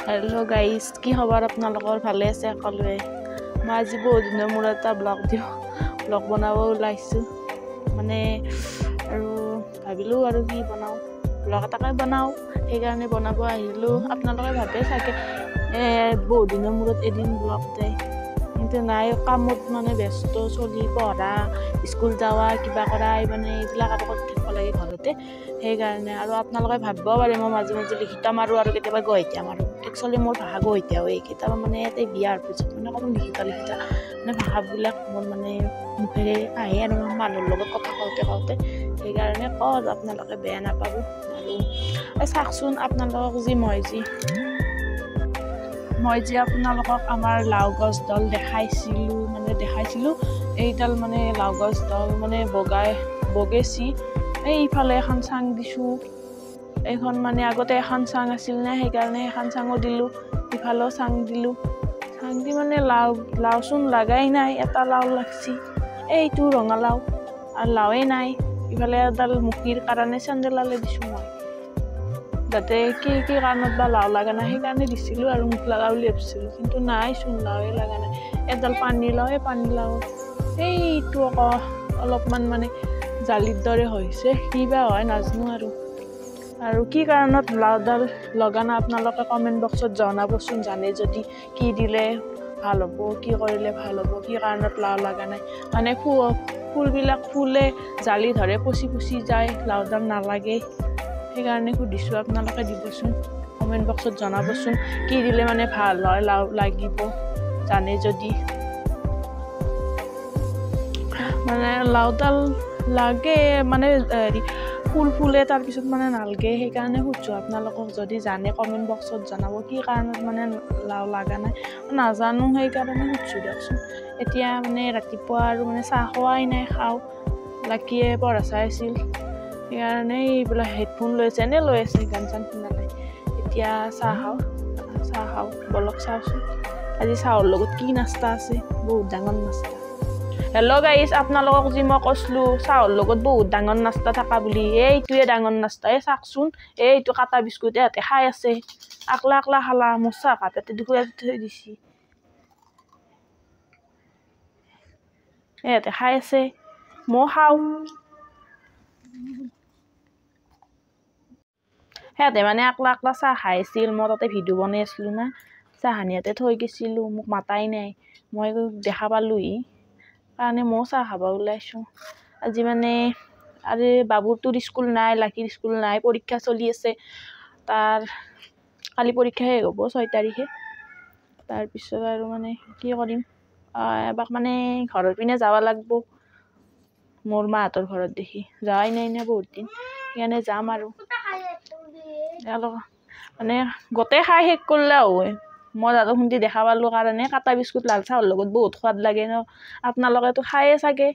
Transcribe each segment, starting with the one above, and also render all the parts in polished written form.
Hello' guys, কি খবৰ আপোনালোকৰ? ভালে আছে সকলোৱে? মই আজি বহুত দিনৰ মূৰত এটা ব্লগ দিওঁ, ব্লগ বনাব ওলাইছোঁ। মানে আৰু ভাবিলোঁ আৰু কি বনাওঁ, ব্লগ এটাকে বনাওঁ, সেইকাৰণে বনাব আহিলোঁ। আপোনালোকে ভাবে চাগে বহুত দিনৰ মূৰত এদিন ব্লগ দিয়ে, কিন্তু নাই, কামত মানে ব্যস্ত চলি, পঢ়া, স্কুল যোৱা, কিবা কৰা, মানে এইবিলাক আৰু কৰি থাকিব লাগে ঘৰতে, সেইকাৰণে। আৰু আপোনালোকে ভাবিব পাৰে মই মাজে মাজে লিখিত মাৰোঁ আৰু কেতিয়াবা গহীয়া মাৰোঁ। একচুৱেলি মোৰ ভাষা গহীয়া হয়, কেতিয়াবা মানে ইয়াতে বিয়াৰ পিছত মানে অকণমান লিখিত লিখিত মানে ভাষাবিলাক মোৰ মানে মুখেৰে আহে আৰু মানুহৰ লগত কথা কওঁতে কওঁতে, সেইকাৰণে কওঁ আৰু আপোনালোকে বেয়া নাপাব। আৰু চাওকচোন আপোনালোকক যি মই যে আপোনালোকক আমাৰ লাও গছডাল দেখাইছিলোঁ, মানে দেখাইছিলোঁ এইডাল মানে লাও গছডাল মানে বগেছি। এইফালে এখন চাং দিছোঁ, এইখন মানে আগতে এখন চাং আছিল নে, সেইকাৰণে সেইখন চাঙো দিলোঁ, ইফালেও চাং দিলোঁ। চাং দি মানে লাওচোন লাগাই নাই, এটা লাও লাগছি, এইটো ৰঙালাও, আৰু লাওৱে নাই। ইফালে এডাল মুখিৰ কাৰণে চেন্দেলালে দিছোঁ মই, যাতে কি কি কাৰণত বা লাও লগা নাই, সেইকাৰণে দিছিলোঁ আৰু মুখ লগা বুলি ভাবিছিলোঁ, কিন্তু নাইচোন লাওৱে লগা নাই। এডাল পানীলাও, এই পানীলাও এইটো আকৌ অলপমান মানে জালিৰ দৰে হৈছে, কিবা হয় নাজানো আৰু। আৰু কি কাৰণত লাওডাল লগা নাই আপোনালোকে কমেণ্ট বক্সত জনাবচোন, জানে যদি কি দিলে ভাল হ'ব, কি কৰিলে ভাল হ'ব, কি কাৰণত লাও লগা নাই। মানে ফুলবিলাক ফুলে জালি ধৰে, পচি পচি যায়, লাওডাল নালাগে, সেইকাৰণে সুধিছোঁ। আপোনালোকে দিবচোন, কমেণ্ট বক্সত জনাবচোন কি দিলে মানে ভাল হয়, লাও লাগিব জানে যদি। মানে লাওডাল লাগে মানে হেৰি ফুল ফুলে তাৰপিছত মানে নালাগে, সেইকাৰণে সুধিছোঁ আপোনালোকক, যদি জানে কমেণ্ট বক্সত জনাব কি কাৰণত মানে লাও লগা নাই, নাজানো, সেইকাৰণে সুধিছোঁ দিয়কচোন। এতিয়া মানে ৰাতিপুৱা আৰু মানে চাহ খোৱাই নাই, খাওঁ। লাকিয়ে পঢ়া চাই আছিল, সেইকাৰণে এইবিলাক হেডফোন লৈ আছে, এনেই লৈ আছে, গান চান শুনা নাই। এতিয়া চাহ খাওঁ, চাহ খাওঁ বলক। চাওঁচোন আজি চাহৰ লগত কি নাস্তা আছে, বহুত ডাঙৰ নাস্তা। হেল্ল' গাইজ, আপোনালোকক যি মই কৈছিলোঁ চাহৰ লগত বহুত ডাঙৰ নাস্তা থকা বুলি, এইটোৱে ডাঙৰ নাস্তা। এই চাওকচোন, এইটো কাটা বিস্কুট ইহঁতে খাই আছে, আকলা আকলা খালা, মোৰ চাহ কাপ ইয়াতে দুখুৱাই থৈ দিছে, ইহঁতে খাই আছে, ময়ো খাওঁ। সিহঁতে মানে আকলা আকলা চাহ খাই আছিল, মই তাতে ভিডিঅ' বনাই আছিলোঁ না, চাহখিনি ইয়াতে থৈ গৈছিলোঁ, মোক মাতাই নাই, মই দেখা পালোঁহি কাৰণে ময়ো চাহ খাব ওলাইছোঁ। আজি মানে আজি বাবুৰটোৰ স্কুল নাই, লাকিৰ স্কুল নাই, পৰীক্ষা চলি আছে তাৰ, কালি পৰীক্ষা শেষ হ'ব 6 তাৰিখে। তাৰপিছত আৰু মানে কি কৰিম, এবাৰ মানে ঘৰৰ পিনে যাব লাগিব, মোৰ মাহঁতৰ ঘৰত দেখি যোৱাই নাই না বহুত দিন, সেইকাৰণে যাম আৰু। মানে গোটেই খাই শেষ কৰিলে হয়, মই দাদা শুনটি দেখা পালোঁ কাৰণে। কাটা বিস্কুট লাল চাহৰ লগত বহুত সোৱাদ লাগে ন, আপোনালোকেতো খায়ে চাগে,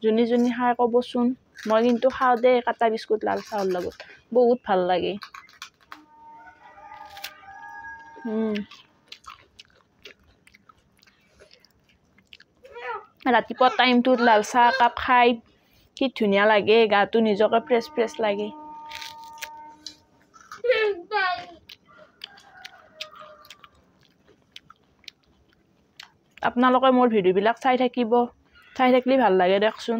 যোনে যোনে খাই ক'বচোন। মই কিন্তু খাওঁ দেই কাটা বিস্কুট লাল চাহৰ লগত, বহুত ভাল লাগে। ৰাতিপুৱা টাইমটোত লাল চাহ একাপ খাই কি ধুনীয়া লাগে, গাটো নিজকে ফ্ৰেছ ফ্ৰেছ লাগে। আপোনালোকে মোৰ ভিডিঅ'বিলাক চাই থাকিব, চাই থাকিলে ভাল লাগে দিয়কচোন।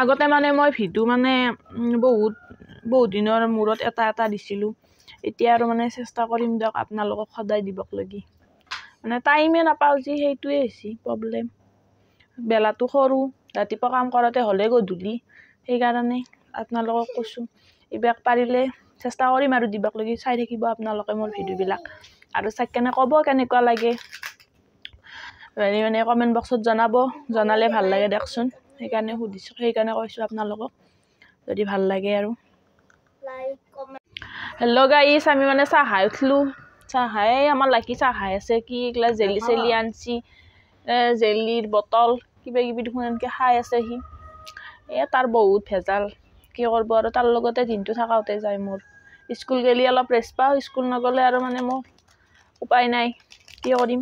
আগতে মানে মই ভিডিঅ' মানে বহুত বহুত দিনৰ মূৰত এটা এটা দিছিলোঁ, এতিয়া আৰু মানে চেষ্টা কৰিম দিয়ক আপোনালোকক সদায় দিবক লাগি। মানে টাইমে নাপাওঁ যি, সেইটোৱে হৈছে প্ৰব্লেম। বেলাটো সৰু, ৰাতিপুৱা কাম কৰোঁতে হ'লে গধূলি, সেইকাৰণে আপোনালোকক কৈছোঁ এইবিলাক পাৰিলে চেষ্টা কৰিম আৰু দিবক লাগি। চাই থাকিব আপোনালোকে মোৰ ভিডিঅ'বিলাক আৰু চাই কেনে ক'ব কেনেকুৱা লাগে, মানে কমেণ্ট বক্সত জনাব, জনালে ভাল লাগে দিয়কচোন। সেইকাৰণে সুধিছোঁ, সেইকাৰণে কৈছোঁ আপোনালোকক যদি ভাল লাগে আৰু। হেল্ল' গাইছ, আমি মানে চাহ খাই উঠিলোঁ। চাহ খাই আমাৰ লাকি চাহ খাই আছে, কি এইগিলা জেলি চেলি আনছি, জেলিৰ বটল কিবা কিবি দেখোন এনেকৈ খাই আছে সি। এই তাৰ বহুত ভেজাল, কি কৰিব আৰু, তাৰ লগতে দিনটো থাকাওঁতে যায় মোৰ। স্কুল গ'লে অলপ ৰেষ্ট পাওঁ, স্কুল নগ'লে আৰু মানে মোৰ উপায় নাই, কি কৰিম,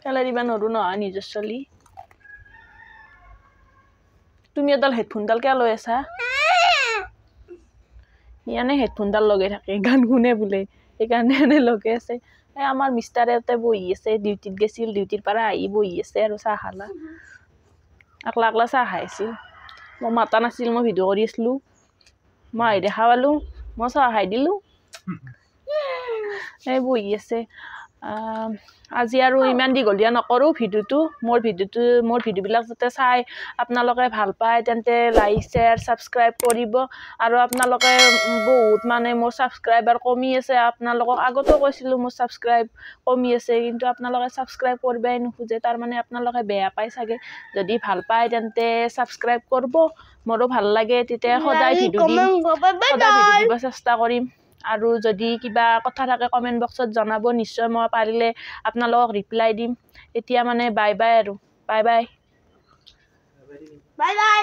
পেলাই দিব নোৱাৰোঁ নহয় নিজৰ চলি। তুমি এডাল হেডফোনডাল কিয় লৈ আছা? সি এনে হেডফোনডাল লগাই থাকে, গান শুনে বোলে, সেইকাৰণে এনে লগাই আছে। এই আমাৰ মিষ্টাৰে ইয়াতে বহি আছে, ডিউটিত গৈছিল, ডিউটিৰ পৰা আহি বহি আছে আৰু চাহ খালা, আকলা আকলা চাহ খাই আছিল। মই মাতা নাছিল, মই ভিডিঅ' কৰি আছিলোঁ, মই আহি দেখা পালোঁ, মই চাহ খাই দিলোঁ। এই বহি আছে। আজি আৰু ইমান দীঘলীয়া নকৰোঁ ভিডিঅ'টো। মোৰ ভিডিঅ'বিলাক যাতে চাই আপোনালোকে ভাল পায় তেন্তে লাইক শ্বেয়াৰ ছাবস্ক্ৰাইব কৰিব। আৰু আপোনালোকে বহুত মানে মোৰ ছাবস্ক্ৰাইবাৰ কমি আছে, আপোনালোকক আগতেও কৈছিলোঁ মোৰ ছাবস্ক্ৰাইব কমি আছে, কিন্তু আপোনালোকে ছাবস্ক্ৰাইব কৰিবই নোখোজে, তাৰমানে আপোনালোকে বেয়া পায় চাগে। যদি ভাল পায় তেন্তে ছাবস্ক্ৰাইব কৰিব, মোৰো ভাল লাগে, তেতিয়া সদায় ভিডিঅ' দিম, সদায় ভিডিঅ' দিব চেষ্টা কৰিম। আৰু যদি কিবা কথা থাকে কমেণ্ট বক্সত জনাব, নিশ্চয় মই পাৰিলে আপোনালোকক ৰিপ্লাই দিম। এতিয়া মানে বাই বাই আৰু, বাই বাই, বাই বাই।